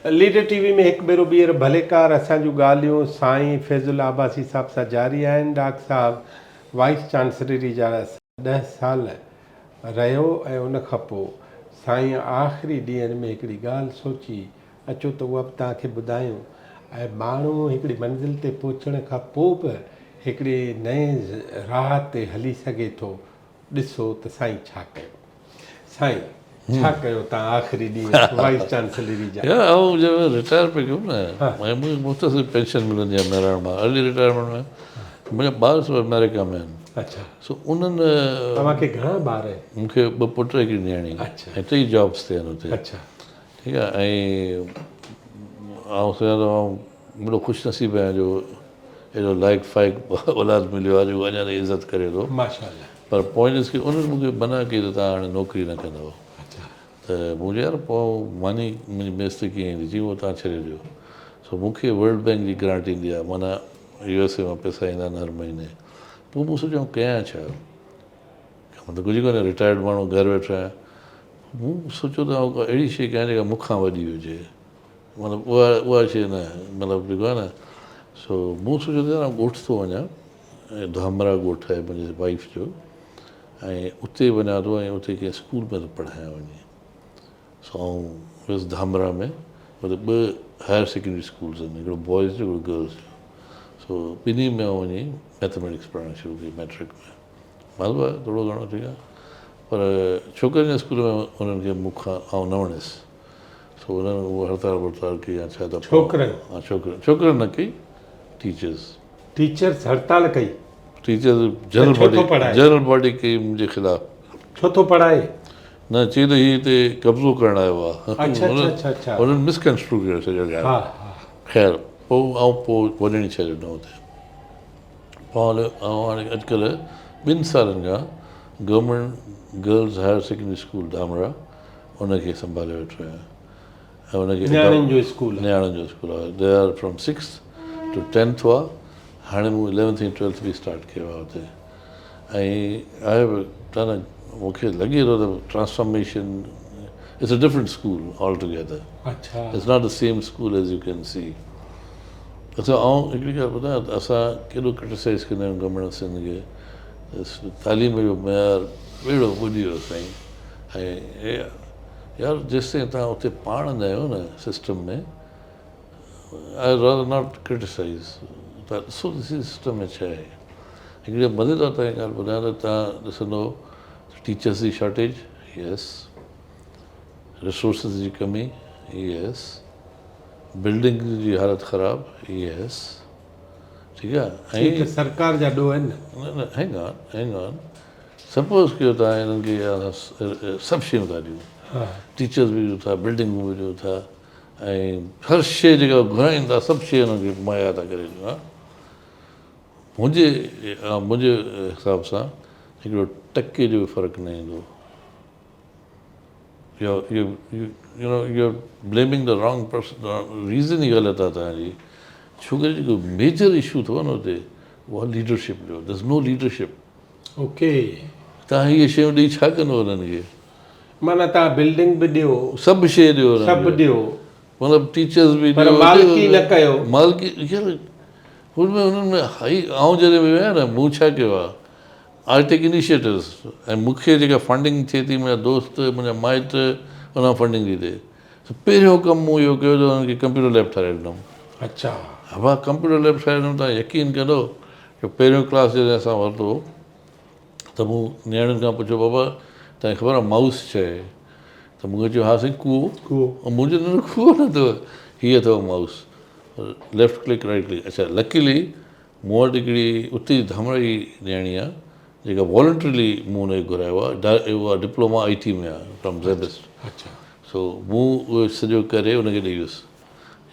Leader ٽي V ۾ هڪ ڀيرو ٻيهر ڀليڪار اسان جون ڳالهيون سائين فيض الله عباسي صاحب سان جاري آهن ڊاڪٽر صاحب وائيس چانسلري جا ڏهه سال رهيو ۽ ان کان پوء سائين آخري ڏينهن ۾ هڪڙي ڳالهه سوچي اچو ته اها به توهان کي ٻڌايون ۽ ماڻهو هڪڙي منزل تي پهچڻ کان پوء به هڪڙي نئين راهه تي هلي سگهي ٿو ڏسو ته سائين ڇا ڪيو. سائين ڇا ڪيو تان آخري ڏينهن وائيس چانسلري جا. يار آئون جڏهن رٽائر پئي ڪيم نه ۽ مونکي مختصر پينشن ملندي آهي مهراڻ مان ارلي رٽائرمينٽ ۾ منهنجا ٻار سڀ آمريڪا ۾ آهن اڇا سو انهن توهان کي گهڻا ٻار آهن؟ مونکي ٻه پٽ هڪڙي نياڻي اڇا ۽ ٽئي جابس تي آهن اتي اڇا ٺيڪ آهي ۽ آئون سمجهان ٿو آئون وڏو خوش نصيب آهيان جو اهڙو لائق فائق اولاد مليو آهي جيڪو اڃا تائين عزت ڪري ٿو. ماشاءالله. پر پوائنٽ از ڪي انهن مون کي منع ڪئي ته توهان هاڻي نوڪري نه ڪندؤ. ته مون چيو يار پوء ماني منهنجي ميز تي ڪيئن ايندي؟ چيائين اهو توهان ڇڏي ڏيو. سو مون کي ورلڊ بينڪ جي گرانٽ ايندي آهي معنيٰ يو ايس اي مان پئسا ايندا آهن هر مهيني. پوء مون سوچيو آئون ڪيان ڇا؟ ڪم ته ڪجهه ڪونهي رٽائرڊ ماڻهو گهر ويٺو آهيان. مون سوچيو ته آئون ڪا اهڙي شيء ڪيان جيڪا مون کان وڏي هجي. مطلب اها اها شيء نه مطلب جيڪو آهي نه سو مون سوچيو ته يار آئون ڳوٺ ٿو وڃان ۽ ڌامرا ڳوٺ آهي منهنجي وائيف جو ۽ اتي وڃان ٿو ۽ اتي ڪنهن اسڪول ۾ ٿو پڙهايان وڃي سو آئون ويس ڌامرا ۾ اتي ٻه هائر سيڪنڊري اسڪولز آهن هڪڙو بوائز جو هڪڙو گرلز جو سو ٻنهي ۾ آئون وڃي ميٿميٽڪس پڙهائڻ شروع ڪئي ميٽرڪ ۾ معلوم آهي ٿورو گهڻو ٺيڪ آهي پر ڇوڪرين جي اسڪول ۾ انهن کي مون کان آئون نه وڻيس سو انهن اهو هڙتال وڙتال ڪئي يا ڇا ته ڇوڪرن ها ڇوڪرن ڇوڪرن نه ڪئي ٽيچرز ٽيچرز هڙتال ڪئي ٽيچرز جنرل ڇو ٿو باڊي پڙهائي؟ جنرل باڊي ڪئي منهنجي خلاف ڇو ٿو پڙهائي؟ نه چئي ته هي هتي قبضو ڪرڻ آيو آهي اڇا اڇا اڇا اڇا انهن مس ڪنسٽرو ڪيو سڄو ڳالهه ها ها خير پوء آئون پوء وڃڻ ئي ڇڏي ڏنو اتي پوء آئون هاڻي اڄڪلهه ٻن سالن کان government girls higher secondary school Dhamra ان کي سنڀالي ويٺو آهيان ۽ ان کي نياڻين جو اسڪول نياڻين جو اسڪول آهي they are from sixth to tenth هئا هاڻي مون اليونٿ ۽ ٽويلٿ به اسٽارٽ ڪيو آهي اتي ۽ آء هيو ڊن مون کي لڳي ٿو ته transformation it's a different school all together اڇا it's not the same school as you can see اڇا آئون هڪڙي ڳالهه ٻڌايان ته اسان ڪيڏو ڪرٽيسائز ڪندا آهيون گورنمينٽ آف سنڌ کي تعليم جو معيار ٻيڙو ٻڏي ويو سائين ۽ يار جيستائين توهان اتي پاڻ نه آهيو نه system ۾ I rather not criticise توهان ڏسو ته سي سسٽم ۾ ڇا آهي هڪڙي مزيدار توهان کي ڳالهه ٻڌايان ته توهان ڏسندو ٽيچرس جي شارٽيج يس ريسورسز جي ڪمي يس بلڊنگ جي حالت خراب يس ٺيڪ آهي ۽ سرڪار جا ڏوهه آهن نه هينگ آن هينگ آن سپوز ڪيو توهان هنن کي سڀ شيون ٿا ڏيون ٽيچرز به ڏيون ٿا بلڊنگون به ڏيون ٿا ۽ هر شي جيڪا گهرائين ٿا سڀ شي هنن کي مهيا ٿا ڪري ڏيون ها منهنجي منهنجي حساب سان هڪڙو ٽڪي جو به فرق نه ايندو you know you are blaming the wrong person reason ئي غلط آهي توهان جي ڇو ڪري جيڪو ميجر اشو اٿو نه اتي اها ليڊرشپ جو there is no leadership okay. توهان اهي شيون ڏئي ڇا ڪندو انهن کي. معنيٰ توهان بلڊنگ به ڏيو. سڀ شيء ڏيو انهن کي. سڀ ڏيو. مطلب ٽيچرز به ڏيو. پر مالڪي نه ڪيو. مالڪي يار هن ۾ انهن ۾ هائي آئون جڏهن ويو آهيان نه مون ڇا ڪيو آهي آء ٽيڪ انيشيٽوز ۽ مون کي جيڪا فنڊنگ ٿئي ٿي منهنجا دوست منهنجا مائٽ ان مان فنڊنگ ٿي ٿئي سو پهريون ڪم مون اهو ڪيو ته انهن کي ڪمپيوٽر ليب ٺاهرائي ڏنم. اڇا. ها ڪمپيوٽر ليب ٺاهرائي ڏنم توهان يقين ڪندو جو پهريون ڪلاس جڏهن اسان ورتو ته مون نياڻين کان پڇيو بابا توهان کي خبر آهي مائوس ڇا آهي ته مون کي چيو ها سائين ڪوئو ڪوئو مون چيو نه نه ڪوئو نه اٿو هي اٿو mouse left click right click اڇا لڪيلي مون وٽ هڪڙي اتي جي ڌامڙا جي نياڻي آهي جيڪا والنٽرلي مون ان کي گهرايو آهي اها ڊپلوما I ٽي ۾ آهي فرام زيبسٽ اڇا سو مون اهو سڄو ڪري ان کي ڏئي ويس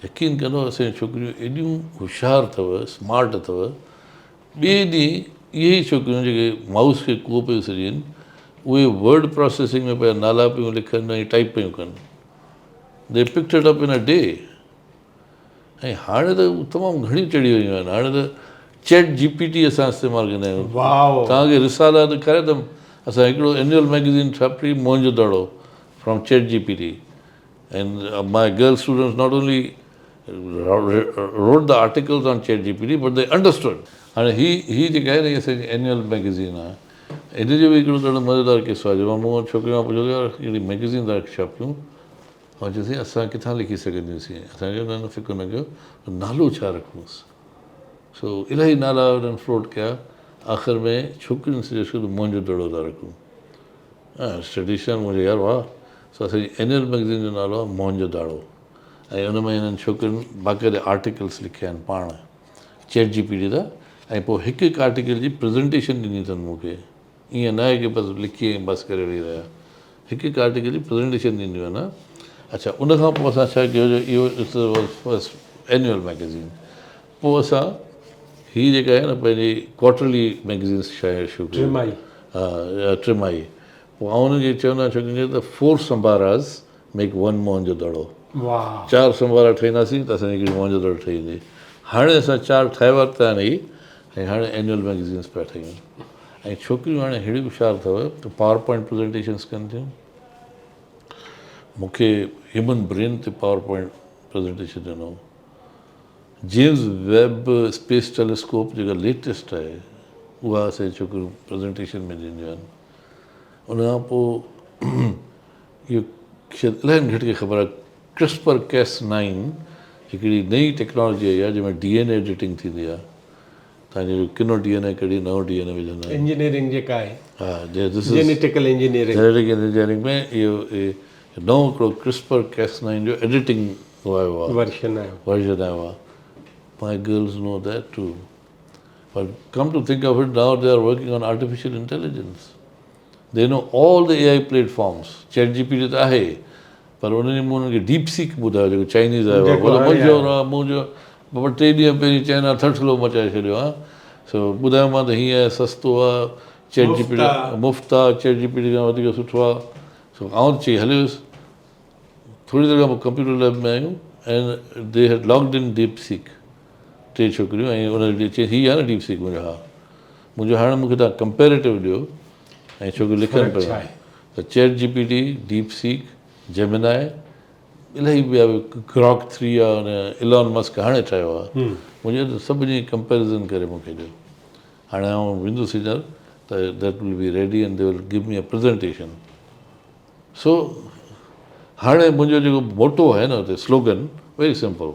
يقين ڪندو اسان جون ڇوڪريون ايڏيون هوشيار اٿو سمارٽ اٿو ٻئي ڏينهن اهي ئي ڇوڪريون جيڪي مائوس کي ڪوئو پيون سڏين اهي ورڊ پراسيسنگ ۾ پيا نالا پيون لکن ۽ ٽائيپ پيون ڪن they picked it up in a day ۽ هاڻي ته تمام گهڻيون چڙهي ويون آهن هاڻي ته چيٽ جي پي ٽي اسان استعمال ڪندا آهيون توهان کي رسالا ڏيکاريا اٿم اسان هڪڙو اينيول ميگزين ڇاپي Mohenjo Daro from chat G P T. And my girl students not only wrote the articles on chat G P T but they understood. هاڻي هي هي جيڪا آهي نه هي اسان جي اينيول ميگزين آهي هن جو به هڪڙو ڏاڍو مزيدار قصو آهي جو مون ڇوڪري کان پڇيو ته يار اهڙي ميگزين ٿا ڇاپيون هن چيو سائين اسان ڪٿان لکي سگهنديونسين اسان چيو نه نه فڪر نه ڪيو نالو ڇا رکونس سو الاهي نالا انهن فلوٽ ڪيا آخر ۾ ڇوڪرين سجيسٽ ڪيو ته موهن جو دڙو ٿا رکون ٽريڊيشنل مون چيو يار واهه سو اسان جي اينيول ميگزين جو نالو آهي موهن جو دڙو ۽ ان ۾ هنن ڇوڪرين باقاعده آرٽيڪلس لکيا آهن پاڻ چيٽ جي پي ٽي تان ۽ پوء هڪ هڪ آرٽيڪل جي پريزنٽيشن ڏني اٿن مون کي ائين نه آهي ڪي بس لکي ۽ بس ڪري ويهي رهيا هڪ هڪ آرٽيڪل جي پريزنٽيشن ڏينديون آهن اڇا ان کان پوء اسان ڇا ڪيو جو اهو فرسٽ اينيول ميگزين پوء اسان هي جيڪا آهي نه پنهنجي ڪوارٽرلي ميگزينس شايع شروع ڪئي ٽماهي ها ٽماهي پوء آئون انهن کي چوندو آهيان ڇوڪرين کي ته four Sambaras make one Mohen jo Daro. واهه. چار سمبارا ٺاهينداسين ته اسان جي هڪڙي موهن جو دڙو ٺهي ويندي. هاڻي اسان چار ٺاهي ورتا آهن هي ۽ هاڻي اينيول ميگزينس پيا ٺاهيون ۽ ڇوڪريون هاڻي ههڙيون هوشيار اٿو ته پاور پوائنٽ پريزنٽيشنس ڪن ٿيون. مون کي هيومن برين تي پاور پوائنٽ پريزنٽيشن ڏنو. جيمز ويب اسپيس ٽيليسڪوپ جيڪا ليٽيسٽ آهي اها اسان جون ڇوڪريون پريزنٽيشن ۾ ڏينديون آهن. ان کان پوء اهو شايد الاهي گهٽ کي خبر آهي ڪرسپر ڪيس نائن هڪڙي نئين ٽيڪنالاجي آئي آهي جنهن ۾ ڊي اين اي ايڊيٽنگ ٿيندي آهي تان جو ڪنو ڊي اين اي ڪڍي نئون ڊي اين اي وجهندا آهن انجنيئرنگ جيڪا آهي ها جي this is genetical engineering genetic engineering ۾ اهو نئون هڪڙو ڪرسپر ڪيس نائن جو ايڊيٽنگ آيو آهي ورشن آيو ورجن آيو آهي my girls know that too but come to think of it now they are working on artificial intelligence they know all the A I platforms chat G P T ته آهي پر انهن جي مون انهن کي ڊيپ سيڪ ٻڌايو جيڪو چائنيز آيو آهي بولو مشهور آهي منهنجو بابا ٽي ڏينهن پهرين چائنا ٿرٿلو مچائي ڇڏيو آهي سو ٻڌايو مان ته هيئن آهي سستو آهي چيٽ جي پي ٽي مفت آهي چيٽ جي پي ٽي کان وڌيڪ سٺو آهي سو آئون چئي هليو ويس ٿوري دير کان پوء ڪمپيوٽر ليب ۾ آيون ۽ they had logged in DeepSeek ٽي ڇوڪريون ۽ ان چيس هي آهي نه ڊيپ سيڪ منهنجو ها منهنجو هاڻي مون کي توهان ڪمپيريٽو ڏيو ۽ ڇوڪريون لکن پيون ته chat G P T DeepSeek Gemini الاهي ٻيا به گراڪ ٿري آ ان ايلون مسڪ هاڻي ٺاهيو آ منهنجو ته سڀ جي ڪمپيريزن ڪري مون کي ڏيو هاڻي آئون ويندس هينئر ته that will be ready and they will give me a presentation so هاڻي منهنجو جيڪو موٽو آهي نه اتي slogan very simple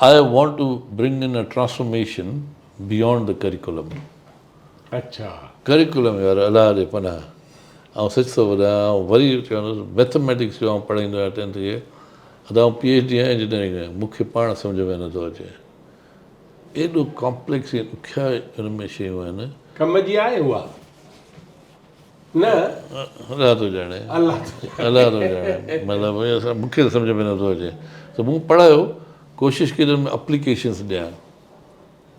I want to bring in a transformation beyond the curriculum. اڇا. ڪريڪولم يار الله ڏي پناهه. آئون سچ ٿو ٻڌايان آئون وري چوندس ميٿميٽڪس جو آئون پڙهائيندو آهيان ٽينٿ کي ادا آئون پي ايڇ ڊي آهيان انجنيئرنگ ۾ مون کي پاڻ سمجهه ۾ نٿو اچي ايڏو ڪامپليڪس ۽ ڏکيا ان ۾ شيون آهن. ڪم جي آهي اها. نه. الله ٿو ڄاڻي. الله ٿو ڄاڻي. الله ٿو ڄاڻي. مطلب مون کي ته سمجهه ۾ نٿو اچي ته مون پڙهايو ڪوشش ڪئي ته ان ۾ اپليڪيشنس ڏيان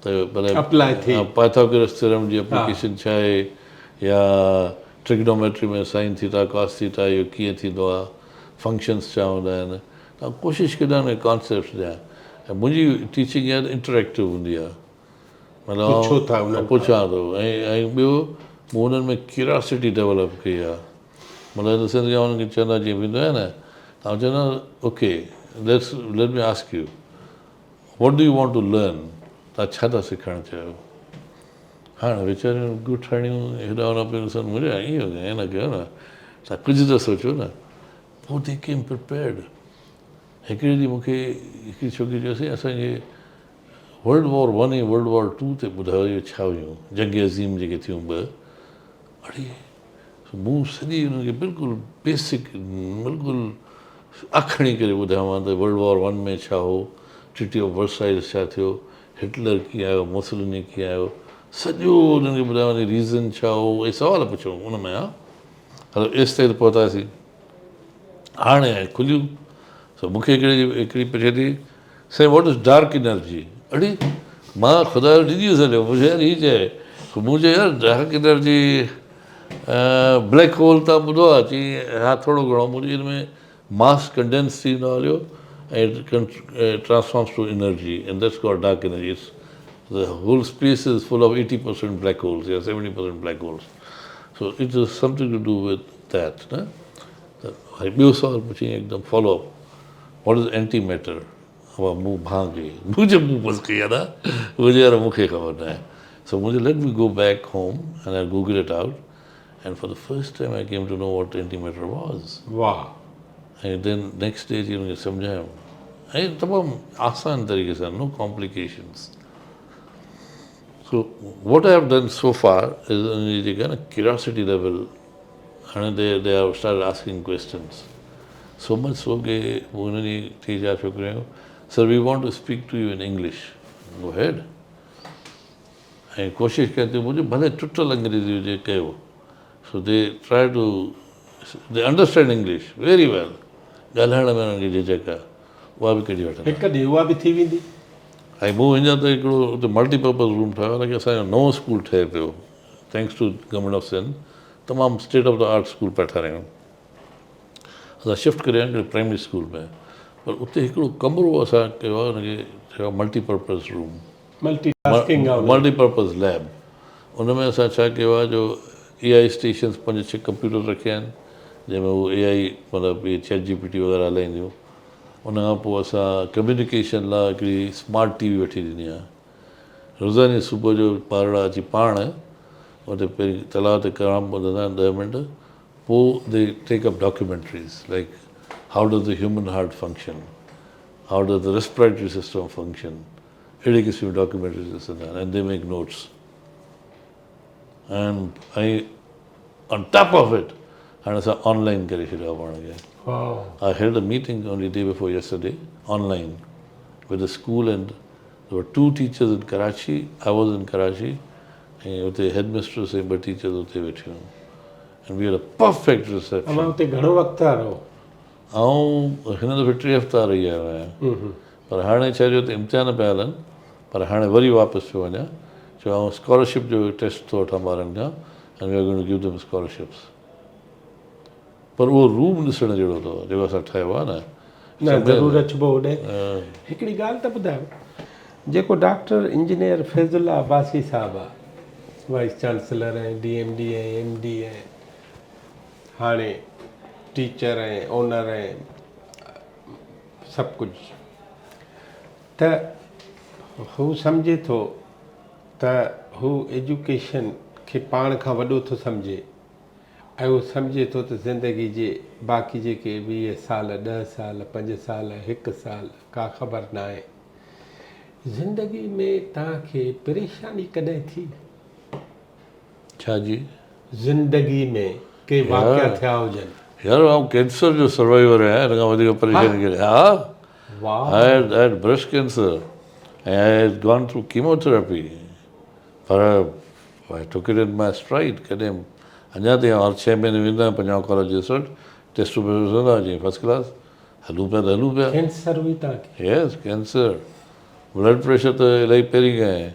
ته مطلب اپلاء ٿئي. پائٿاگورس ٿيورم جي اپليڪيشن ڇا آهي يا ٽرگنوميٽري ۾ سائن ٿيٽا ڪاس ٿيٽا اهو ڪيئن ٿيندو آهي فنڪشنس ڇا هوندا آهن ته ڪوشش ڪندو آهيان ان کي ڪانسيپٽس ڏيان ۽ منهنجي ٽيچنگ اها ته انٽريڪٽو هوندي آهي مطلب پڇو ٿا انهن کان. پڇان ٿو ۽ ۽ ٻيو مون انهن ۾ ڪيورياسٽي ڊولپ ڪئي آهي مطلب ان سينس آئون انهن کي چوندو آهيان جيئن ويندو آهيان نه ته آئون چوندو آهيان okay let's let me ask you what do you want to learn توهان ڇا ٿا سکڻ چاهيو هاڻ ويچاريون ڳوٺاڻيون هيڏانهن هوڏانهن پيون ڏسن مون چيو ائين ائين نه ڪيو نه توهان ڪجهه ته سوچو نه پوء the ڪيم پريپيئرڊ هڪڙي ڏينهن مون کي هڪڙي ڇوڪري چيو سائين اسان کي world war one ۽ world war two تي ٻڌايو اهي ڇا هيون جنگ عظيم جيڪي ٿيون ٻه اڙي مون سڄي انهن کي بلڪل بيسڪ بلڪل آکاڻي ڪري ٻڌايومان ته ورلڊ وار ون ۾ ڇا هو ٽريٽي آف ورسائلز ڇا ٿيو هٽلر ڪيئن آيو موسوليني ڪيئن آيو سڄو انهن کي ٻڌايومان ريزن ڇا هو اهي سوال پڇيو ان ۾ ها هلو ايستائين ته پهتاسين هاڻي کليون سو مون کي هڪڙي هڪڙي پڇي ٿي سائين what is dark energy اڙي مان خدا جو ڊڄي ويس هليو مون چيو يار هي ڇا آهي مون چيو يار ڊارڪ انرجي بليڪ هول تان ٻڌو آهي چي ها ٿورو گهڻو مون چيو ان ۾ ماس ڪنڊينس ٿيندو هليو ۽ transforms to energy and that's called dark energy it's the whole space is full of 80% black holes يا 70% black holes so it is something to do with that نه. ته وري ٻيو سوال پڇيائين هڪدم follow up what is anti matter ابا مون ڀانء ڪئي مون چيو مون بس ڪئي ادا مون چيو يار مون کي خبر ناهي سو مون چيو let me go back home and I Google it out and for the first time I came to know what anti matter was واهه ۽ then next day اچي ان کي سمجهايم ۽ تمام آسان طريقي سان no complications so what I have done so far is ان جي جيڪا نه ڪيوريوسٽي ليول هاڻي they they have started asking questions so much so ڪي انهن جي ٽي چار ڇوڪريون sir we want to speak to you in English go ahead ۽ ڪوشش ڪيان ٿيون منهنجي ڀلي ٽٽل انگريزي هجي ڪيو so they try to they understand English very well ڳالهائڻ ۾ انهن کي جهجڪ آهي اها به ڪڍي وٺندا. هڪ ڏينهن اها به ٿي ويندي. ۽ مون اڃا ته هڪڙو اتي ملٽي پرپز روم ٺاهيو حالانڪه اسان جو نئون اسڪول ٺهي پيو thanks to government of Sindh تمام state of the art school پيا ٺهرايون اسان شفٽ ڪري آيا آهيون پرائمري اسڪول ۾ پر اتي هڪڙو ڪمرو اسان ڪيو آهي ان کي چيو آهي multi purpose room multi tasking آهي ملٽي پرپز ليب ان ۾ اسان ڇا ڪيو آهي جو اي آئي اسٽيشنس پنج ڇهه ڪمپيوٽر رکيا آهن جنهن ۾ هو اي آئي مطلب اهي چيٽ جي پي ٽي وغيره هلائينديون ان کان پوء اسان ڪميونيڪيشن لاء هڪڙي اسمارٽ ٽي وي وٺي ڏني آهي روزاني صبح جو ٻارڙا اچي پاڻ اتي پهرين تلاء تي ڪلام ٻڌندا آهن ڏهه منٽ پوء they take up documentaries like how does the human heart function how does the respiratory system function اهڙي قسم جون ڊاڪيومينٽريز ڏسندا آهن and they make notes ۽ on top of it هاڻي اسان آن لائن ڪري ڇڏيو آهي پاڻ کي I had a meeting only day before yesterday online with school and There were two teachers in Karachi, I was in Karachi ۽ اتي head mistress ۽ ٻه teachers اتي ويٺيون هيون and we had a perfect reception. اوهان اتي گهڻو وقت ٿا رهو؟ آئون هن دفعي ٽي هفتا رهي آيو آهيان پر هاڻي ڇا جو ته امتحان پيا هلن پر هاڻي وري واپس پيو وڃان ڇو آئون اسڪالرشپ جو ٽيسٽ ٿو وٺان ٻارن کان and we are going to give them scholarships. پر اهو روم ڏسڻ جهڙو اٿو جيڪو اسان ٺاهيو آهي نه. نه ضرور اچبو هوڏي. هڪڙي ڳالهه ته ٻڌايو جيڪو ڊاڪٽر انجنيئر فيض الله عباسي صاحب آ vice chancellor ۽ D M D ۽ M D ۽ هاڻي ٽيچر ۽ اونر ۽ سڀ ڪجهه ته هو سمجهي ٿو ته هو ايجوڪيشن کي پاڻ کان وڏو ٿو سمجهي ۽ هو سمجهي ٿو ته زندگي جي باقي جيڪي 20 سال، ڏهه سال، پنج سال، هڪ سال، ڪا خبر ناهي. زندگي ۾ توهان کي پريشاني ڪڏهن ٿي؟ ڇا جي؟ زندگي ۾ ڪي واقعا ٿيا هجن. يار آئون ڪينسر جو سروائيور آهيان ان کان وڌيڪ پريشاني ڪهڙي ها واهه I had I had breast cancer ۽ I had gone through chemotherapy per I took it in my stride ڪڏهن اڃا تائين آئون هر ڇهين مهيني ويندو آهيان پنهنجي آنڪالاجسٽ وٽ ٽيسٽون ويسٽون ڏسندو آهيان چيائين فرسٽ ڪلاس هلون پيا ته هلون پيا. ڪينسر هئي توهان کي؟ يس ڪينسر بلڊ پريشر ته الاهي پهرين کان آهي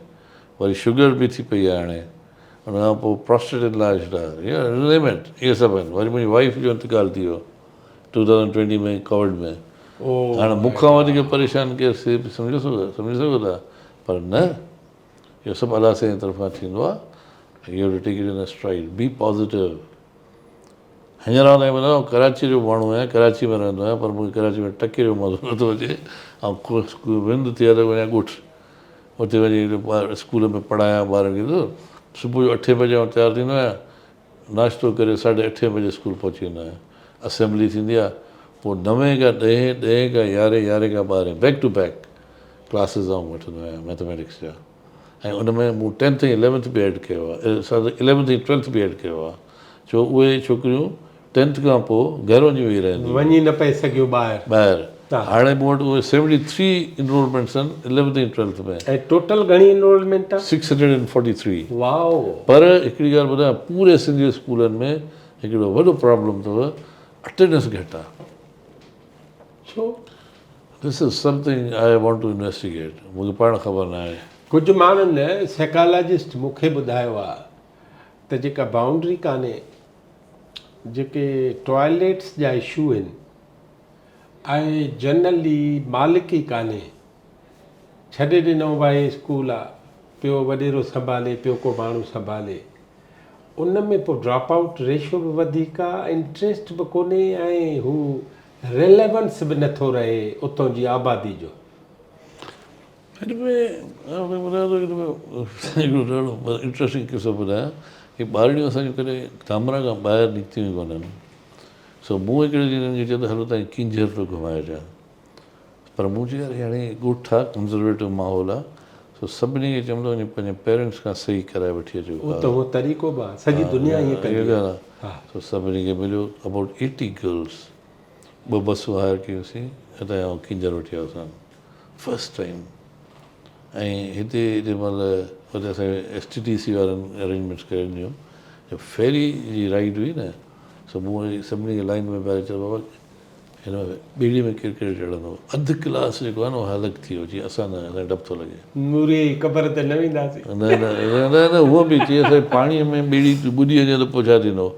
وري شگر به ٿي پئي آهي هاڻي ان کان پوء پراسٽيٽ انلارجڊ آهي يو نيم it اهي سڀ آهن وري منهنجي وائيف جو انتقال ٿي ويو 2020 ۾ ڪووڊ ۾ هاڻي مون کان وڌيڪ پريشان ڪير سمجهي سگهو ٿا پر نه اهو سڀ الله سائين جي طرفان ٿيندو آهي you have to take it in stride be positive هينئر آئون توهان کي ٻڌايان ڪراچي جو ماڻهو آهيان ڪراچي ۾ رهندو آهيان پر مونکي ڪراچي ۾ ٽڪي جو مزو نٿو اچي آئون وند ٿي آهي ته وڃان ڳوٺ اتي وڃي اسڪول ۾ پڙهايان ٻارن کي صبح جو اٺين بجي آئون تيار ٿيندو آهيان ناشتو ڪري ساڍي اٺين بجي اسڪول پهچي ويندو آهيان. اسيمبلي ٿيندي آهي پوء نوين کان ڏهين، ڏهين کان يارهين، يارهين کان ٻارهين بيڪ ٽو بيڪ ڪلاسز آئون وٺندو آهيان ميٿميٽڪس جا ۽ ان ۾ مون ٽينٿ ۽ اليونٿ به ايڊ ڪيو آهي ساري اليونٿ ۽ ٽويلٿ به ايڊ ڪيو آهي ڇو اهي ڇوڪريون ٽينٿ کان پوء گهر وڃي ويهي رهنديون هيون. وڃي نه پئي سگهيون ٻاهر. ٻاهر. هاڻي مون وٽ اهي سيونٽي ٿري انرولمينٽس آهن اليونٿ ۽ ٽويلٿ ۾. ۽ ٽوٽل گهڻي انرولمينٽ آهي؟ 643. واء. پر هڪڙي ڳالهه ٻڌايان پوري سنڌ جي اسڪولن ۾ هڪڙو وڏو پرابلم اٿو اٽينڊنس گهٽ آهي. ڇو؟ This is something I want to investigate مون کي پاڻ خبر ناهي. ڪجهه ماڻهن سائيڪالاجسٽ مون کي ٻڌايو آهي ته جيڪا بائونڊري ڪانهي جيڪي ٽوائليٽس جا اشو آهن ۽ جنرلي مالڪ ئي ڪانهي ڇڏي ڏنو ڀائي اسڪول آ پيو وڏيرو سنڀالي پيو ڪو ماڻهو سنڀالي ان ۾ پوء ڊراپ آئوٽ ريشو به وڌيڪ آ، انٽريسٽ به ڪونهي ۽ هو ريليونس به نٿو رهي اتون جي آبادي جو. هن ۾ آئون توکي ٻڌايان ٿو هن ۾ هڪڙو ڏاڍو انٽريسٽنگ قصو ٻڌايان هي ٻارڙيون اسان جون ڪڏهن ڌامرا کان ٻاهر نڪتيون ئي ڪونهن سو مون هڪڙي ڏينهن هنن کي چيو ته هلو تائين ڪينجهر ٿو گهمائي اچان پر مون چيو يار هي هاڻي ڳوٺ آ ڪنزرويٽو ماحول آ سو سڀني کي چيم ته وڃي پنهنجي پيرنٽس کان صحيح ڪرائي وٺي اچو اهو ته هو طريقو به آ سڄي دنيا ائين ڪندي آ. سو سڀني کي مليو ابائوٽ ايٽي گرلس ٻه بسون هائر ڪيونسين اتان آئون ڪينجهر وٺي آيوسان فرسٽ ٽائيم ۽ هتي جنهن مهل اتي اسان کي ايس ٽي ٽي سي وارن ارينجمينٽس ڪري ڏنيون جو فيري جي رائيڊ هئي نه سو مون وري سڀني کي لائين ۾ بيهاري چيو بابا هن ٻيڙي ۾ ڪير ڪير چڙهندو اڌ ڪلاس جيڪو آهي نه اهو هلڪ ٿي ويو چي اسان نه اسان کي ڊپ ٿو لڳي. نوري جي قبر تي نه وينداسين. نه نه نه نه هونء به چي اسان پاڻي ۾ ٻيڙي ٻڏي وڃي ته پوء ڇا ٿيندو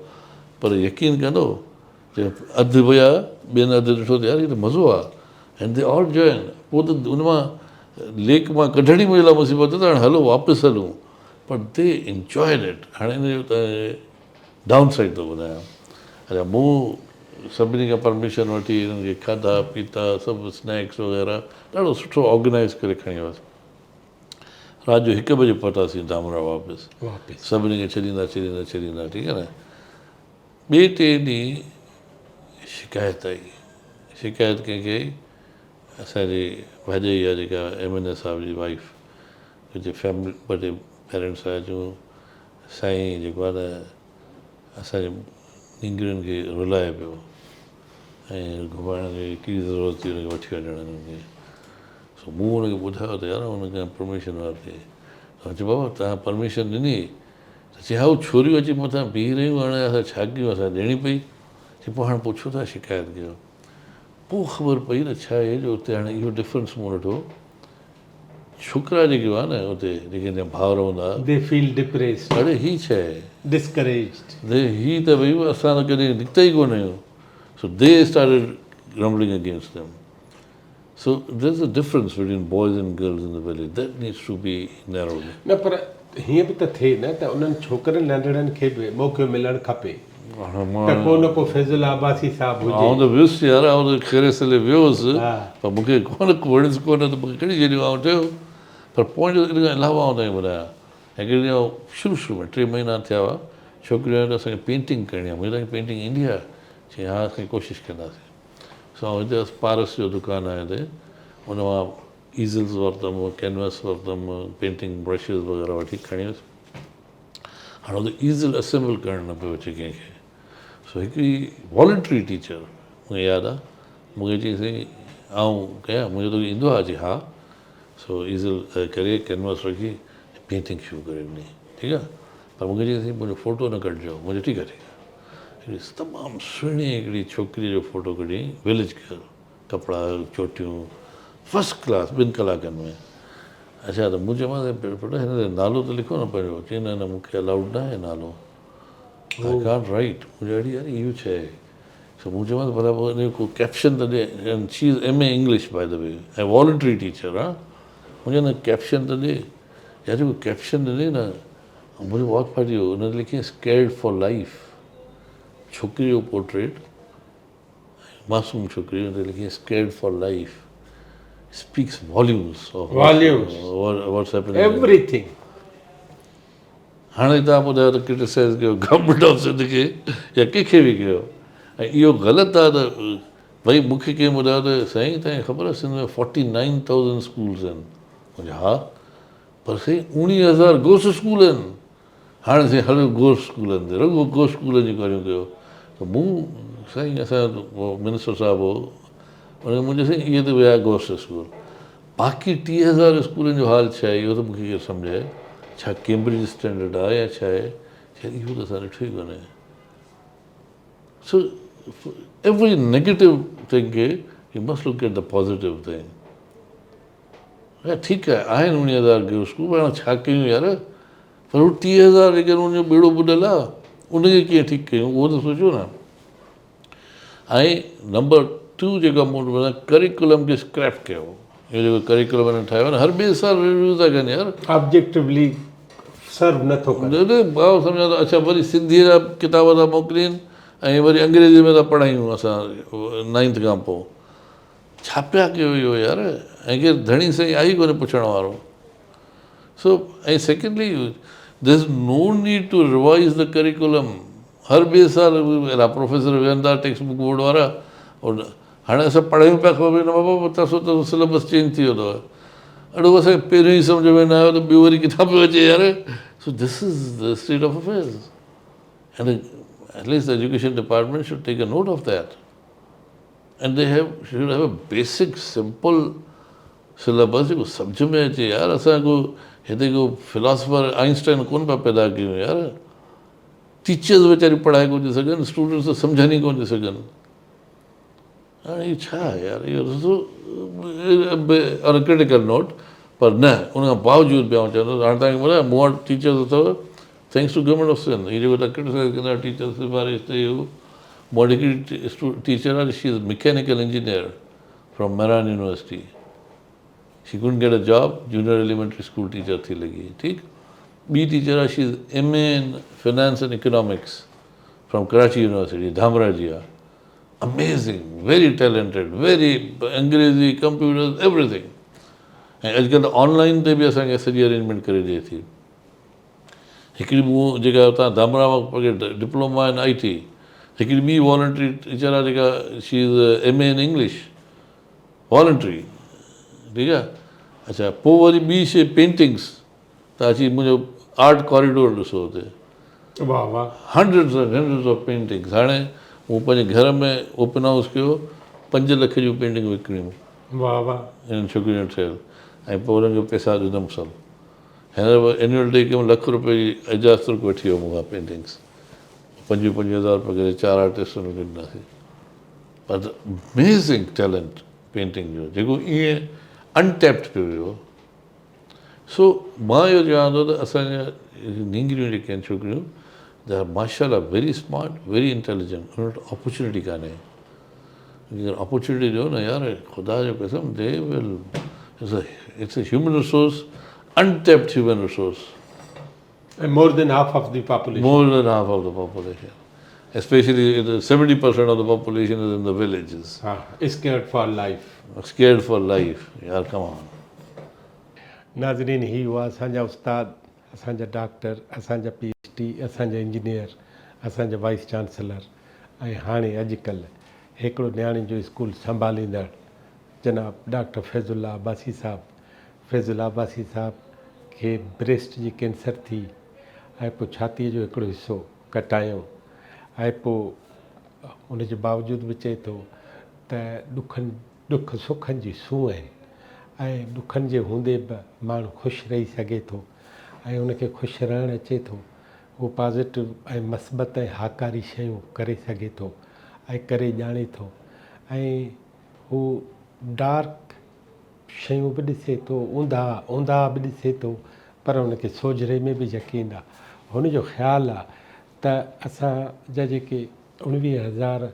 پر يقين ڪندو چي اڌ ويا ٻين اڌ ڏٺو ته يار هي ته مزو آ اينڊ the all join پوء ته ان مان ليڪ مان ڪڍڻ ئي منهنجي لاء مصيبت ته هاڻي هلو واپس هلون پر the enjoyed it هاڻي ان جو ته ڊائون سائيڊ ٿو ٻڌايان اچا مون سڀني کان پرميشن وٺي انهن کي کاڌا پيتا سڀ اسنيڪس وغيره ڏاڍو سٺو آرگنائز ڪري کڻي ويس رات جو هڪ بجي پهتاسين ڌامرا واپس سڀني کي ڇڏيندا ڇڏيندا ڇڏيندا ٺيڪ آهي نه ٻئي ٽئين ڏينهن شڪايت آئي. شڪايت ڪنهن کي آئي؟ اسان جي ڀاڄائي آهي جيڪا ايم اين اي صاحب جي وائيف جي فيملي ٻه ٽي پيرنٽس آيا چون سائين جيڪو آهي نه اسان جي نينگرين کي رلائي پيو ۽ گهمائڻ جي ڪهڙي ضرورت ٿي ان کي وٺي وڃڻ انهن کي سو مون ان کي ٻڌايو ته يار ان کان پرميشن ورتي ته چيو بابا توهان پرميشن ڏني ته چي هائو ڇوريون اچي مٿان بيهي رهيون هاڻي اسان ڇا ڪيون اسان ڏيڻي پئي چي پوء هاڻي پوء ڇو ٿا شڪايت ڪيو پوء خبر پئي ته ڇا آهي جو اتي هاڻي اهو ڊفرنس مون ڏٺو ڇوڪرا جيڪي هئا نه اتي جيڪي هن جا ڀائر هوندا هئا the feel depressed اڙي هي ڇا آهي ڊسڪريجڊ the هي ته ڀئي اسان ته ڪڏهن نڪتا ئي ڪونه آهيون so they started grumbling against them so there is a difference between boys and girls in the village that needs to be narrowed. نه پر هيئن به ته ٿئي نه ته انهن ڇوڪرن ننڍڙن کي به موقعو ملڻ کپي ته ڪو نه ڪو فيض الله عباسي صاحب هجي. آئون ته ويس يار آئون ته خيري سلي ويو هوس پر مون کي ڪونه وڻيس ڪونه ته مون کي ڪهڙي شيء ڏيون آئون چيو پر پوائنٽ ان کان علاوه آئون توهان کي ٻڌايان هڪڙي ڏينهن آئون شروع شروع ۾ ٽي مهينا ٿيا هئا ڇوڪريون آيون ته اسان کي پينٽنگ ڪرڻي آهي مون چيو توهان کي پينٽنگ ايندي آهي چيائين ها اسين ڪوشش ڪنداسين. سو آئون هتي هئس پارس جو دڪان آهي هتي ان مان ايزلز ورتم ڪينوس ورتم پينٽنگ برشز وغيره وٺي کڻي ويس هاڻي اتي ايزل اسيمبل ڪرڻ نه پيو اچي ڪنهن کي سو هڪڙي والنٽري ٽيچر مونکي ياد آهي مونکي چيائين سائين آئون ڪيان منهنجو توکي ايندو آهي چي ها سو ايزل ڪري ڪينوس رکي پينٽنگ شروع ڪري ڏني ٺيڪ آهي پر مونکي چيائين سائين منهنجو فوٽو نه ڪڍجو مون چيو ٺيڪ آهي ٺيڪ آهي هڪڙي تمام سهڻي هڪڙي ڇوڪريء جو فوٽو ڪڍيائين، وليج گرل، ڪپڙا، چوٽيون، فرسٽ ڪلاس، ٻن ڪلاڪن ۾. اڇا ته مون چيومانس پٽ هن تي نالو ته لکو نه پنهنجو. چيائين نه نه مون کي الائوڊ ناهي نالو. I can't right. مون چيو اڙي يار اهو ڇا آهي؟ سو مون چيومانس ڀلا پوء ان جو ڪو ڪيپشن ته ڏي. And she is M A English by the way ۽ voluntary teacher ها. مون چيو نه ڪيپشن ته ڏي. يار جيڪو ڪيپشن ڏنئي نه منهنجو وات ڦاٽي ويو. ان تي لکيائين اسڪيئرڊ فار لائيف. ڇوڪريء جو پورٽريٽ ۽ معصوم ڇوڪري ان تي لکيائين scared for life speaks volumes of what's happening. Everything. هاڻي توهان ٻڌايو ته ڪرٽيسائز ڪيو گورنمينٽ آف سنڌ کي يا ڪنهن کي به ڪيو ۽ اهو غلط آهي ته ڀئي مون کي ڪنهن ٻڌايو ته سائين توهان کي خبر آهي سنڌ ۾ 49000 اسڪولز آهن. مون چيو ها. پر سائين اوڻيهه هزار گوس اسڪول آهن. هاڻي سائين هلو گوس اسڪولن تي رڳو گوس اسڪولن جون ڳالهيون ڪيو ته مون سائين اسان جو منسٽر صاحب هو ان کي مون چيو سائين اهي ته ويا گوس اسڪول باقي 30,000 اسڪولن جو حال ڇا آهي اهو ته مون کي ڪير سمجهائي ڇا ڪيمبرج اسٽينڊرڊ آهي يا ڇا آهي چيائين اهو ته اسان ڏٺو ئي ڪونهي سو ايوري نيگيٽو ٿنگ کي you must look at the positive thing اها ٺيڪ آهي، آهن اوڻيهه هزار گيوسڪون پر هاڻي ڇا ڪيون يار؟ پر هو 30 هزار جيڪي آهن ان جو ٻيڙو ٻڏل آهي ان کي ڪيئن ٺيڪ ڪيون اهو ته سوچيو نه. ۽ نمبر ٽو جيڪا مون وٽ ڪريڪولم کي اسڪريپ ڪيو اهو جيڪو ڪريڪولم هنن ٺاهيو آهي نه هر ٻئي سال ريويو ٿا ڪن يار. آبجيڪٽولي سرو نه ٿو ڪري. آئون سمجهان ٿو اڇا وري سنڌيء جا ڪتاب ٿا موڪلين ۽ وري انگريزيء ۾ ٿا پڙهايون اسان نائنٿ کان پوء. ڇا پيا ڪيو اهو يار ۽ ڪير ڌڻي سائين آهي ئي ڪونهي پڇڻ وارو. سو ۽ secondly there is no need to revise the curriculum هر ٻئي سال اهڙا پروفيسر ويهن ٿا ٽيڪسٽ بڪ بورڊ وارا هاڻي اسان پڙهايون پيا خبر پئي نه بابا تاسو ته سليبس چينج ٿي ويو اٿو اڙو اسان کي پهريون ئي سمجهه ۾ نه آيو ته ٻيو وري ڪٿان پيو اچي يار so this is the state of affairs and at least education department should take a note of that and they have should have a basic simple syllabus جيڪو سمجهه ۾ اچي يار اسان ڪو هتي ڪو فلاسفر آئنسٽائن ڪون پيا پيدا ڪيون يار ٽيچرز ويچاريون پڙهائي ڪون ٿي سگهن اسٽوڊنٽس ته سمجهن ئي ڪون ٿي سگهن هاڻي هي ڇا آهي يار اهو ڏسو آن اي ڪرٽيڪل نوٽ پر نه ان کان باوجود به آئون چوندس هاڻي تان کي ٻڌايان مون وٽ ٽيچرز اٿو thanks to government of Sindh هي جيڪو تان ڪرٽيسائز ڪندا آهيو ٽيچرز سفارش تي هو مون وٽ هڪڙي ٽيچر آهي she is mechanical engineer from Mehran university she couldn't get a job junior elementary school teacher ٿي لڳي ٺيڪ ٻي ٽيچر آهي she is M A in finance and economics from Karachi university Dhamrah جي آهي اميزنگ ويري talented ويري انگريزي computers every thing ۽ اڄڪلهه ته آن لائن تي به اسانکي سڄي ارينجمينٽ ڪري ڏئي ٿي هڪڙي مون جيڪا اتان ڌامراهه مان پڪڙي ڊپلوما ان آئي ٽي هڪڙي ٻي والنٽري ٽيچر آهي جيڪا she is M A in English voluntary ٺيڪ آهي اڇا پوء وري ٻي شي پينٽنگس ته اچي منهنجو آرٽ ڪاريڊور ڏسو اتي واهه واهه هنڊريڊز اينڊ هنڊريڊز آف پينٽنگس هاڻي مون پنهنجي گهر ۾ اوپن هائوس ڪيو 5 لک جون پينٽنگ وڪڻيون واهه واهه انهن ڇوڪرين جون ٺهيل ۽ پوء انهن کي پئسا ڏنم سڀ هينئر به اينوئل ڊي ڪيم لک روپئي جي اعجاز ترڪ وٺي ويو مون کان پينٽنگس 25 25 هزار روپيا ڪري چار آرٽسٽن کي ڏناسين پر اميزنگ ٽيلنٽ پينٽنگ جو جيڪو ائين انٽيپڊ پيو ويو سو مان اهو چوان ٿو ته اسان جا نينگريون جيڪي آهن ڇوڪريون they are ماشاء الله ويري اسمارٽ ويري انٽيليجنٽ انهن وٽ اپرچونٽي ڪانهي جيڪر اپرچونٽي ڏيو نه يار خدا جو قسم they will it's a human resource untapped human resource ۽ more than half of the population more than half of the population especially 70% of the population is in the villages ها scared for life scared for life يار ڪم آن. ناظرين هي هئا اسان جا استاد اسان جا doctor اسان جا پي ايڇ ڊي اسان جا انجنيئر اسان جا وائيس چانسلر ۽ هاڻي اڄ ڪلهه هيڪڙو نياڻين جو اسڪول سنڀاليندڙ جناب ڊاڪٽر فيض الله عباسي صاحب فيض الله عباسي صاحب کي بريسٽ جي ڪينسر ٿي ۽ پوء ڇاتيء جو هڪڙو حصو ڪٽايائون ۽ پوء ان جي باوجود به چئي ٿو ته ڏکن ڏک سکن جي سونهن آهن ۽ ڏکن جي هوندي به ماڻهو خوش رهي سگهي ٿو ۽ ان کي خوش رهڻ اچي ٿو هو پازيٽو ۽ مثبت ۽ هاڪاري شيون ڪري سگهي ٿو ۽ ڪري ڄاڻي ٿو ۽ هو ڊارڪ شيون به ڏسي ٿو، اونداهه، اونداهه به ڏسي ٿو، پر هن کي سوجهري ۾ به يقين آ. هن جو خيال آ ته اسان جا جيڪي 19 هزار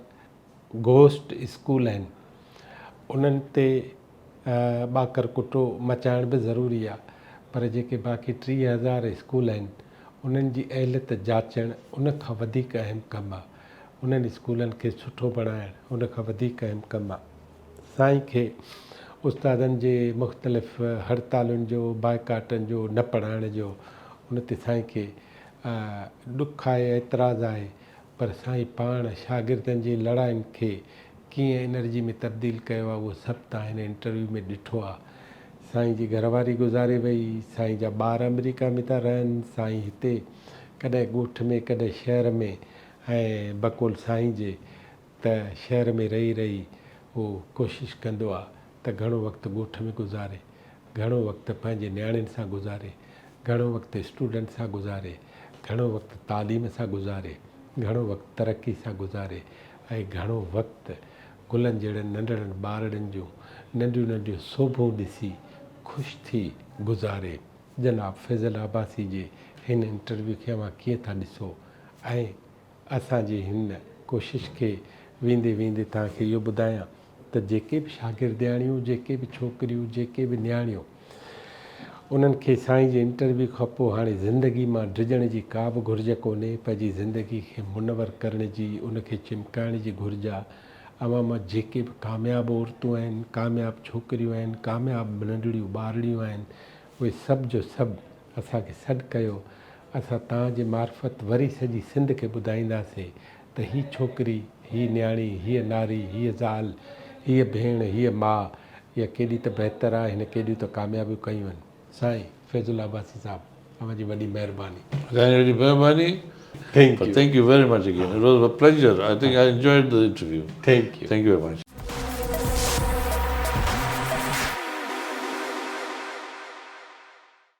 گهوسٽ اسڪول آهن، انهن تي ٻاڪر ڪٽو مچائڻ به ضروري آ، پر جيڪي باقي 30 هزار اسڪول آهن، انهن جي اهليت جاچڻ ان کان وڌيڪ اهم ڪم آ. انهن اسڪولن کي سٺو بڻائڻ ان کان وڌيڪ اهم ڪم آ. سائين کي استادن جي مختلف هڙتالن جو، بائيڪاٽن جو، نه پڙهائڻ جو ان تي سائين کي ڏک آهي، اعتراض آهي پر سائين پاڻ شاگردن جي لڙاين کي ڪيئن انرجي ۾ تبديل ڪيو آهي اهو سڀ تان هن انٽرويو ۾ ڏٺو آهي. سائين جي گهر واري گذاري وئي، سائين جا ٻار آمريڪا ۾ ٿا رهن، سائين هتي ڪڏهن ڳوٺ ۾ ڪڏهن شهر ۾ ۽ بقول سائين جي ته شهر ۾ رهي رهي هو ڪوشش ڪندو آ ته گهڻو وقت ڳوٺ ۾ گذاري، گهڻو وقت پنهنجي نياڻين سان گذاري، گهڻو وقت اسٽوڊنٽ سان گذاري، گهڻو وقت تعليم سان گذاري، گهڻو وقت ترقي سان گذاري ۽ گهڻو وقت گلن جهڙن ننڍڙن ٻارڙن جون ننڍيون ننڍيون سوڀون ڏسي خوش ٿي گذاري. جناب فيضل عباسي جي هن انٽرويو کي اوهان ڪيئن ٿا ڏسو ۽ اسان جي هن ڪوشش کي ويندي ويندي توهان کي اهو ٻڌايان ته جيڪي به شاگردياڻيون، جيڪي به ڇوڪريون، جيڪي به نياڻيون انهن کي سائين جي انٽرويو کان پوء هاڻي زندگي مان ڊڄڻ جي ڪا به گهرج ڪونهي، پنهنجي زندگي کي منور ڪرڻ جي، ان کي چمڪائڻ جي گهرج آ. اوهان مان جيڪي به ڪامياب عورتون آهن، ڪامياب ڇوڪريون آهن، ڪامياب ننڍڙيون ٻارڙيون آهن، اهي سڀ جو سڀ اسان کي سڏ ڪيو، اسان توهان جي معرفت وري سڄي سنڌ کي ٻڌائينداسين ته هي ڇوڪري، هي نياڻي، هيء ناري، هيء زال، هيء ڀيڻ، هيء ماء، اها ڪيڏي ته بهتر آهي، هن ڪيڏيون ته ڪاميابيون ڪيون آهن. سائين فيض الله عباسي صاحب اوهان جي وڏي مهرباني. سائين وڏي مهرباني. Thank you. Thank you very much again. It was a pleasure. I think I enjoyed the interview. Thank you. Thank you very much.